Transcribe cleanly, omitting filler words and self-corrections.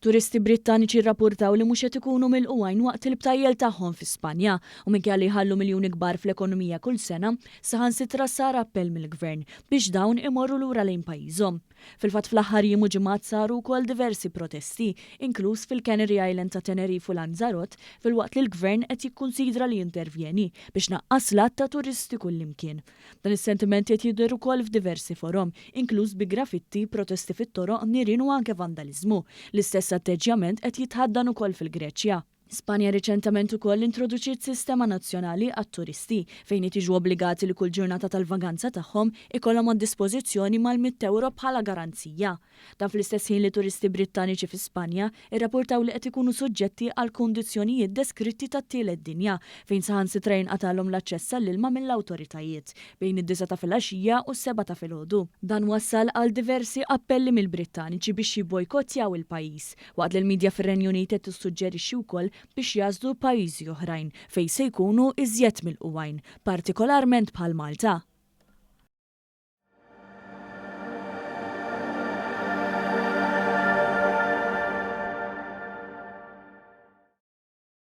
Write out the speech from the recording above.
Turisti Brittaniċi rrapurtaw li mhux qed ikunu milqugħin waqt il-btajjel tagħhom fi Spanja u minkejja li jħallu miljuni kbar fl-ekonomija kull sena, saħansitra sar appell mill-Gvern biex dawn imorru lura lejn pajjiżhom. Fil-fatt fl-aħħar jiem u ġimgħat saru wkoll diversi protesti, inkluż fil-Canary Island ta' Tenerife u Lanzarote, filwaqt li l-Gvern qed jikkunsidra li jintervjeni biex naqqas l-għadd ta' turisti kullimkien. Dan is-sentiment qed jidher ukoll f'diversi forom, inkluż bi grafitti, protesti fit-toroq, nirien u anke vandaliżmu. L-istess atteġġjament qed jitħaddan ukoll fil-Greċja. Spanja riċentament ukoll introduċiet sistema nazzjonali għat-turisti, fejn qed jiġu obbligati li kull ġurnata tal-vaganza tagħhom ikollhom għad-dispożizzjoni mal-100 ewro bħala garanzija. Dan fl-istess ħin li turisti Brittaniċi fi Spanja rrapurtaw li qed ikunu suġġetti għal kundizzjonijiet deskritti tat-tielet dinja, fejn saħansitra jinqatgħalhom l-aċċess għall-ilma mill-awtoritajiet, bejn id-disgħa ta' filgħaxija u s-sebgħa ta' filgħodu. Dan wassal għal diversi appelli mill-Brittaniċi biex jibbojkottjaw il-pajjiż, waqt li l-midja fir-Renju Unit qed tissuġġerixxi wkoll biex jagħżlu pajjiżi oħrajn fejn se jkunu iżjed milqugħin, partikolarment bħal Malta.